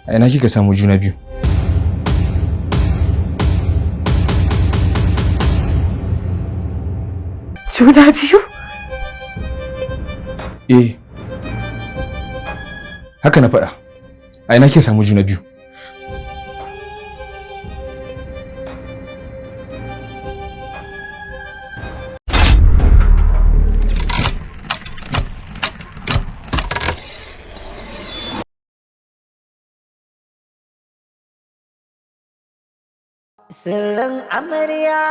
A ina kika samu juna biyu? Juna biyu? Eh. Haka na faɗa. A ina kika samu juna biyu? Sirrin amarya.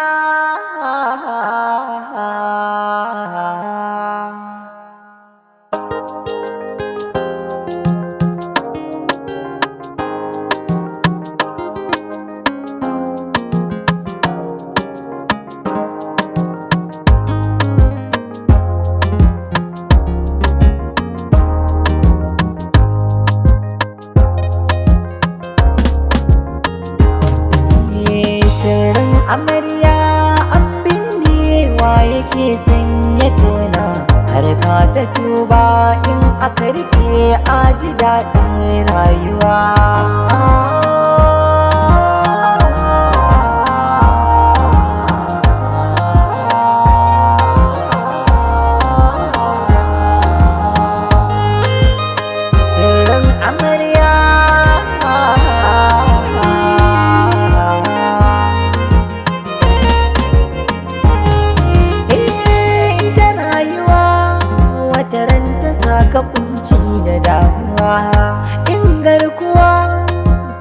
Sirrin amarya an binne wa yake son ya tona har ka ta tuba in aka rike a ji daɗin rayuwa. Sirrin amarya. Eh, ita rayuwa wata ran ta saka kunci da damuwa in garkuwa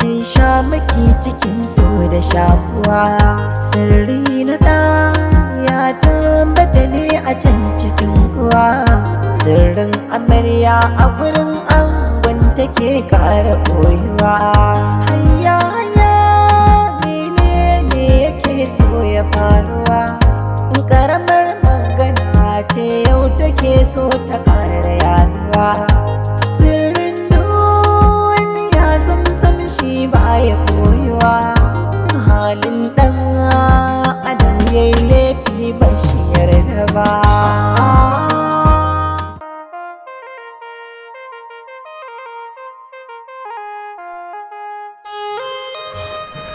ta sha maki cikin so da shakuwa sirri na ɗa ya tambata ne a can cikin uwa sirrin amarya a gurin angon take ƙara koyuwa. Hayya hayya, menene yake so ya faruwa? Karamar magana ce yau take so ta ƙara yaduwa. Sirrin duniya sam shi baya koyuwa. Halin ɗan adam yayi laifi ba shi yarda ba.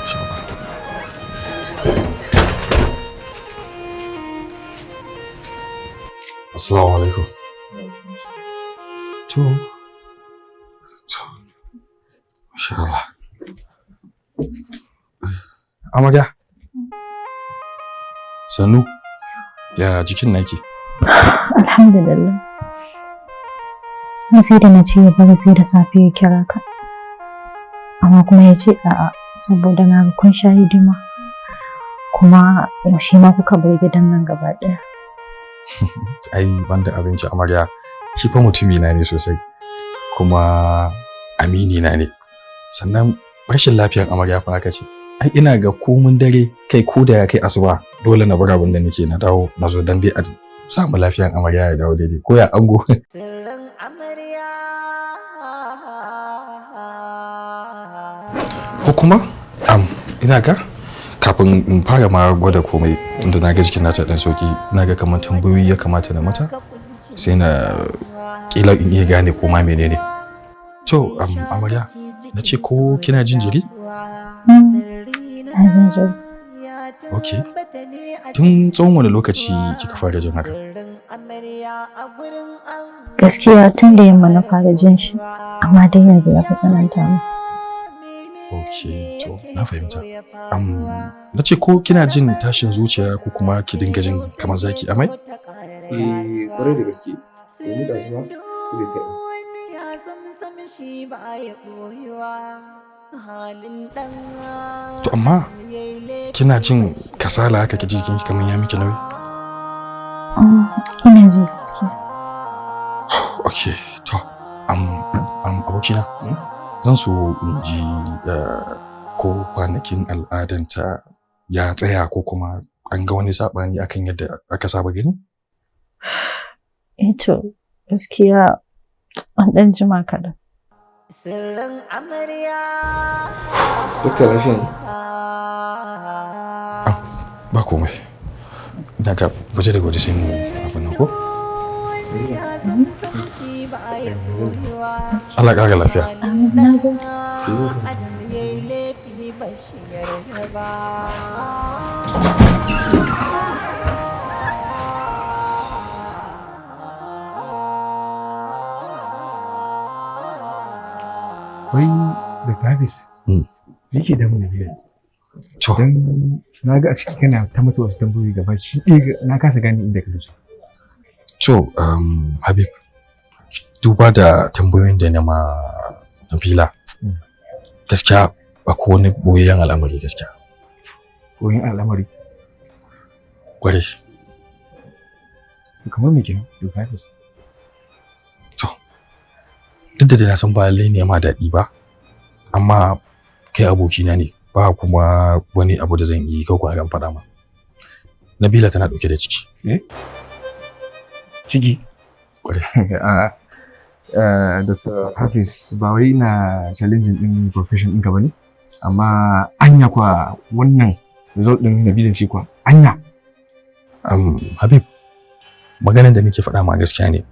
Insha Allah. Assalamu alaikum. To, to, masha Allah. Amarya. Sannu, ya jikin naki? Alhamdulillah. Sai da na ce ya bari sai da safe ya kira ka. Amma kuma ya ce a'a, saboda na ga kun sha hidima. Kuma yaushe ma kuka bar gidan nan gaba ɗaya. Ai, banda abinci amarya, shi fa mutumi na ne sosai, kuma amini na ne. Sannan rashin lafiyar amarya fa haka ce. Ai ina ga komun dare kai ko da ya kai asuba dole na bar abin da nake na dawo na zo dan dai a samu lafiyar amarya ya dawo daidai ko ya ango. Sirrin amarya. Ko kuma ina ga kafin in fara ma gwada komai, tunda na ga jikin nata dan sauki, na ga kamar tambayoyi ya kamata na mata, sai na kila in iya gane ko ma menene. To amarya, na ce ko kina jin jiri? Ina jin jiri. Okay. Tun tsawon wani lokaci kika fara jin haka? Gaskiya tun da yamma na fara jin shi, amma dai yanzu ya fi tsananta min. Okay, to na fahimta. Na ce ko kina jin tashin zuciya ko kuma ki dinga jin kamar zaki amai? Eh, kwarai da gaske. Domin da zuwa shi da ta To amma kina jin kasala haka ki ji jikinki kamar ya miki nauyi? Ina ji gaskiya. Okay, to abokina, zan so in ji ko kwanakin al'adanta ya tsaya ko kuma an ga wani saɓani akan yadda aka saba gani? Eh to gaskiya an ɗan jima kaɗan. Sirrin amarya. Dokta, lafiya ne? Ba komai. Ina ga waje da waje sai mu abin nan ko? Allah ƙara lafiya. Amin, na gode. Adam yayi laifi ba shi yarda ba. Wai Dr. Hafiz, me yake damun Nabila? To. Don na ga a ciki kana ta mata wasu tambayoyi gaba ki ɗaya na kasa gane inda ka dosa. To, Habib, duba da tambayoyin da na ma Nabila, gaskiya akwai wani boyayyen al'amari gaskiya. Boyayyen al'amari? Kwarai. Kamar me kenan, Dr. Hafiz? To, duk da dai na san ba lallai ne ma daɗi ba, amma kai abokina ne, ba kuma wani abu da zan yi kawai ran faɗa ma. Nabila tana ɗauke da ciki. Eh? Ciki? Kwarai. A'a. Dr. Hafiz, ba wai ina challenging din profession ɗinka ba ne, amma anya kwa wannan result ɗin Nabila ce kwa anya. Habib, maganar da nake faɗa ma gaskiya ne,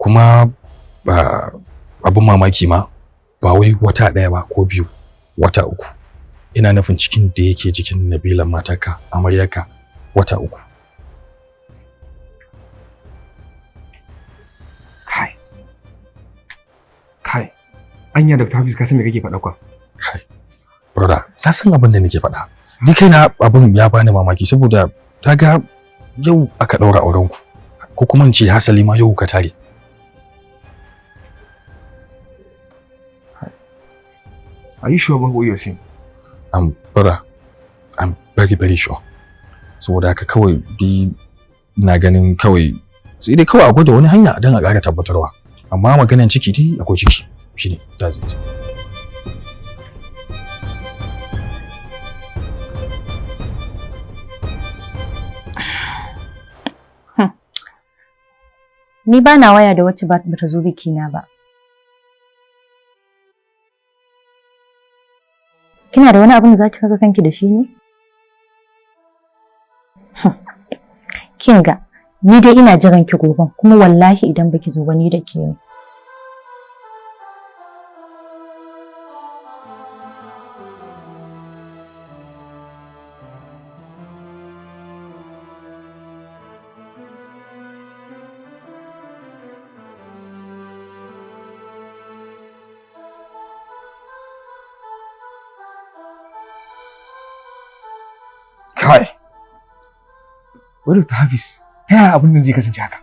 kuma ba abin mamaki ma ba wai wata ɗaya ba ko biyu, wata 3. Ina nufin cikin da yake jikin Nabila matarka, amaryarka, wata 3. Kai. Kai. Anya Dr. Hafiz, ka san me kake faɗa kwa? Kai. Brother, na san abin da nake faɗa. Ni kaina abin ya bani mamaki saboda ta ga yau aka ɗaura aurenku, ko kuma in ce hasali ma yau ka tare. Are you sure about what you're saying? Brother, I'm very very sure. Saboda haka kawai bi ina ganin kawai sai dai kawai a gwada wani hanya don a ƙara tabbatarwa. Amma maganan ciki dai akwai ciki. Shine, that's it. Ni ba na waya da wacce ba ta zo bikina ba. Kina da wani abin da za ki kaga kanki da shi ne? Kin ga, ni dai ina jiran ki goben, kuma wallahi idan baki zo ba ni da ke ne. Kai. Wai Dr. Hafiz, ta yaya abin nan zai kasance haka?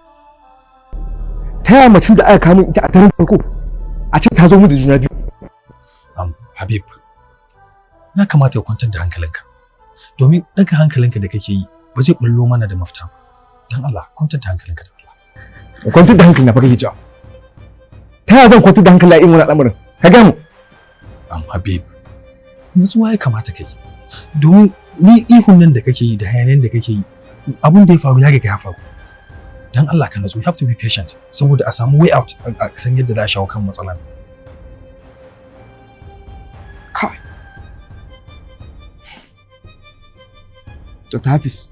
Ta yaya macen da aka kawo min ita a daren farko a ce ta zo min da juna biyu? Habib, ya kamata ka kwantar da hankalinka. Domin daga hankalinka da kake yi ba zai bullo mana da mafita ba. Don Allah, kwantar da hankalinka da Allah. Kwantar da hankali na fa kake cewa. Ta yaya zan kwantar da hankali a irin wannan al'amarin? Ka gaya mu. Habib, nutsuwa ya kamata ka yi. Domin ni ihun nan da kake yi da hayaniyar da kake yi, abun da ya faru ya riga ya faru. Dan Allah ka natsu, you have to be patient saboda a samu way out, a san yadda za a shawo kan matsalar. Kai. Dr. Hafiz.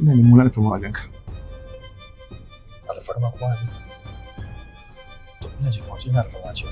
Ina neman wani alfarma a ganka. Alfarma kuma ne? To ina jin wace ina alfarma ce.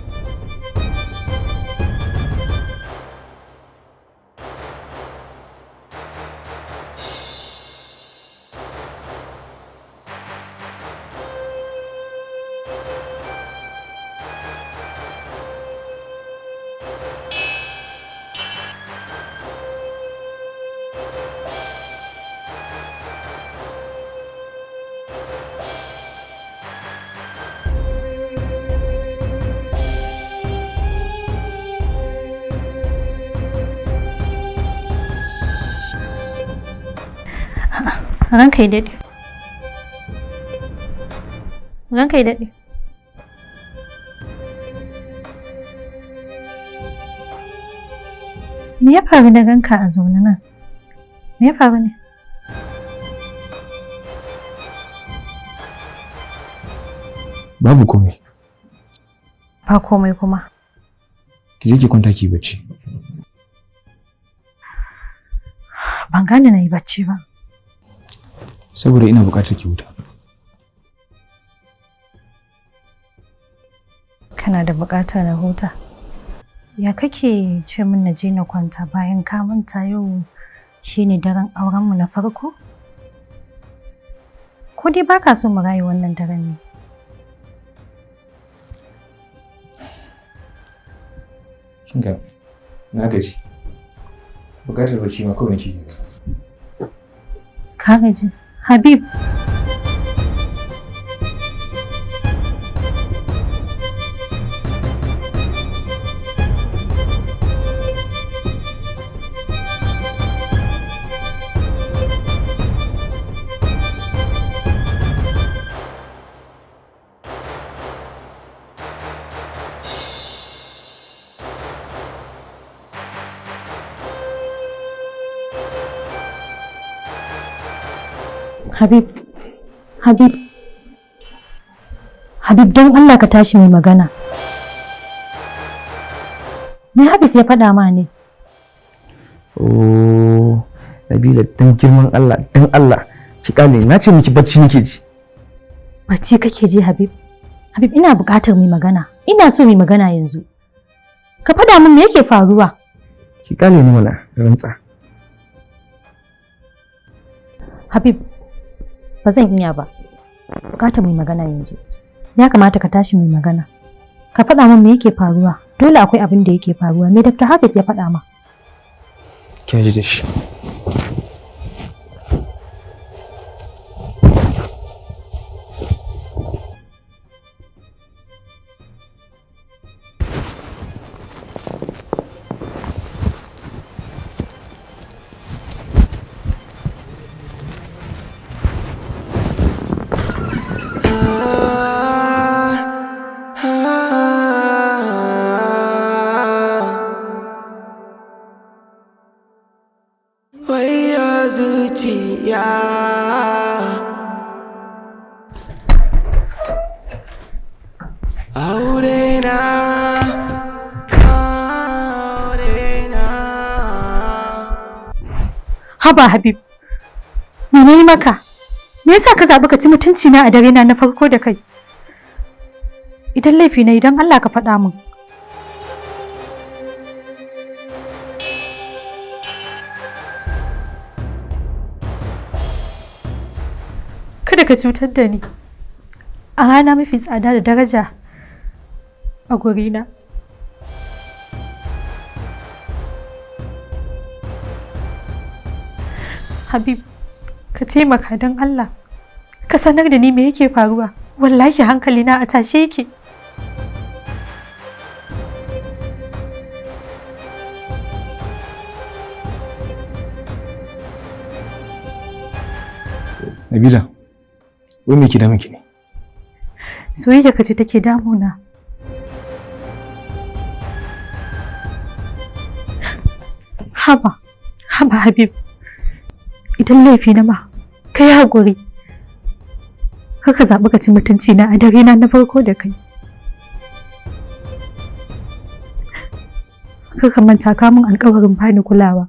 Ranka ya daɗe. Ranka ya daɗe. Me ya faru da ranka a zaune nan? Me ya faru ne? Babu komai. Ba komai kuma. Ki je ki kwanta ki bacci. Ban gane na yi bacci ba. Saboda ina buƙatar ki huta. Kana da buƙatar na huta. Ya kake ce min na je na kwanta bayan ka manta yau shine daren aurenmu na farko? Ko dai baka so mu rayu wannan daren ne? Kinga, na gaji. Buƙatar bacci ma kawai nake yanzu. Ka gaji? Habib. Habib, Habib, Habib, don Allah ka tashi mai magana. Me Habis ya faɗa ma ne? Oh, Nabila, dan girman Allah, dan Allah, ki kale, na ce miki bacci nake ji. Bacci kake ji, Habib? Habib, ina buƙatar mai magana. Ina so mai magana yanzu. Ka faɗa min me yake faruwa? Ki kale ni mana, rantsa. Habib, ba zan iya ba. Buƙatar mai magana yanzu. Ya kamata ka tashi mai magana. Ka faɗa min me yake faruwa. Dole akwai abin da yake faruwa. Me Dr. Hafiz ya faɗa ma? Kin ji da shi. Wayo zuciya. Aure na, aure na. Haba Habib, me na yi maka? Me yasa ka zaɓi ka ci mutunci na a dare na na farko da kai? Idan laifi na, idan Allah ka faɗa min. Kada ka cutar da ni a rana mafi tsada da daraja a gurina. Habib, ka taimaka don Allah. Ka sanar da ni me yake faruwa. Wallahi hankalina a tashe yake. Nabila, wai me ke damun ki ne? Soyayya ka ce take damuna. Haba, haba Habib. Idan laifi na ma, ka yi haƙuri. Kar ka zaɓi ka ci mutunci na a dare na na farko da kai. Kar ka manta ka min alƙawarin bani kulawa.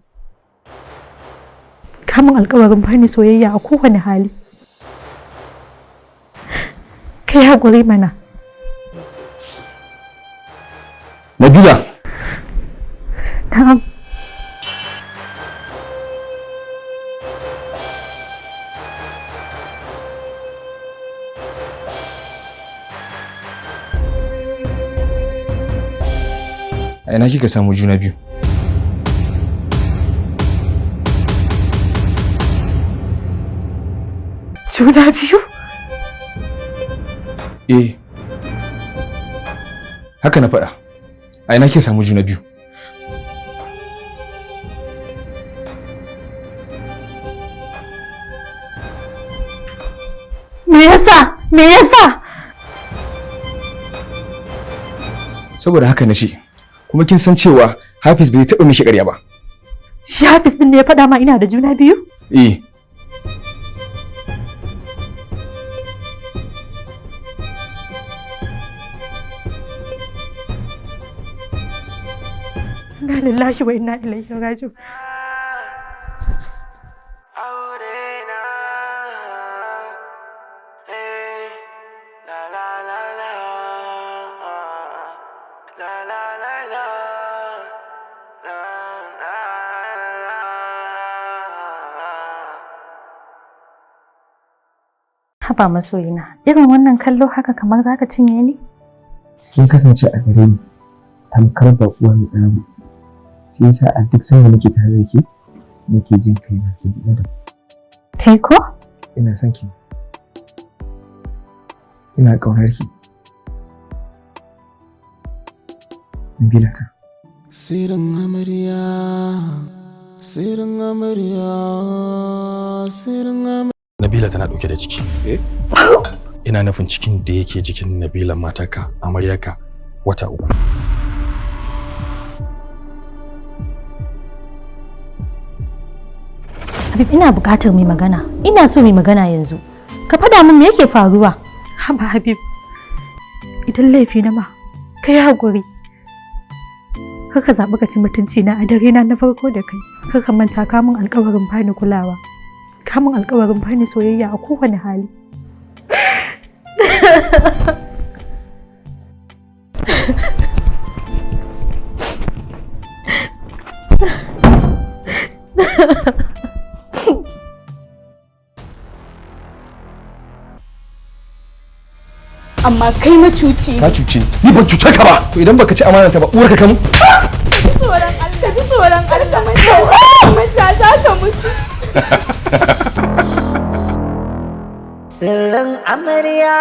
Ka min alƙawarin bani soyayya a kowane hali. Ka yi haƙuri mana. Nabila! Na'am. A ina kika samu juna biyu? Juna biyu? Eh. Haka na faɗa. A ina kika samu juna biyu? Me yasa? Me yasa? Saboda haka na ce, kuma kin san cewa Hafiz bai taɓa mishi ƙarya ba. Shi Hafiz ɗin ne ya faɗa ma ina da juna biyu? Eh. Inna lillahi wa inna ilaihi raji'un. Aure na, eh, la la la la. la la la. La la la. Haba masoyina, irin wannan kallo haka kamar zaka cinye ni? Kin kasance a gare ni tamkar baƙuwa mai tsanani. Shi yasa a duk sanda nake tare da ke nake jin kaina ke da Kai ko? Ina son ki. Ina ƙaunar ki. Nabila ta. Sirrin amarya, sirrin amarya, sirrin amarya. Nabila tana ɗauke da ciki. Ina nufin cikin da yake jikin Nabila matarka, amaryarka wata 3. Habib ina buƙatar mu yi magana. Ina so mu yi magana yanzu. Ka faɗa min me yake faruwa? Haba Habib. Idan laifi na ma, kai haƙuri. Kar ka zaɓi ka ci mutunci na a dare na na farko da kai. Kar ka manta ka min alƙawarin bani kulawa. Ka min alƙawarin bani soyayya a kowane hali. Amma kai macuci. Ka cuce ni. Ni ban cuce ka ba. To idan baka ci amana ta ba uwarka kamu. Tsoron Allah, ka ji tsoron Allah manta za ka mutu. Sirrin amarya.